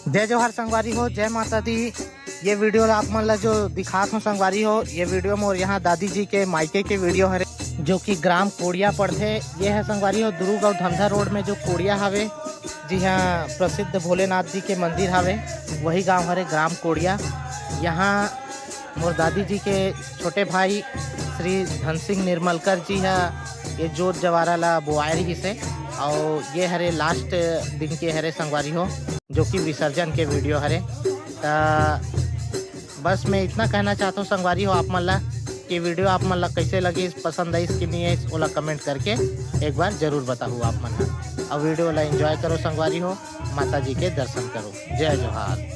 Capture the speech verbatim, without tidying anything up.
जय जोहार संगवारी हो, जय माता दी। ये वीडियो ला आप मन ला जो दिखात हो संगवारी हो, ये वीडियो मोर यहाँ दादी जी के मायके के वीडियो हरे, जो कि ग्राम कोड़िया पड़थे। ये है संगवारी हो दुर्ग अउ धमधा रोड में जो कोड़िया हवे, जी हाँ, प्रसिद्ध भोलेनाथ जी के मंदिर हवे, वही गांव हरे ग्राम कोड़िया। यहाँ मोर दादी जी के छोटे भाई श्री धन सिंह निर्मलकर जी हा ये जोत जवारा ला बोआए रहिस हे, अउ ये हरे लास्ट दिन के हरे संगवारी हो, जो कि विसर्जन के वीडियो हरे। त बस मैं इतना कहना चाहता हूँ संगवारी हो आप मन ला कि वीडियो आप मन ला कैसे लगिस, पसंद आइस कि नहीं आइस, ओला कमेंट करके एक बार जरूर बताहू आप मन ला। अब वीडियो ला एंजॉय करो संगवारी हो, माता जी के दर्शन करो। जय जोहार।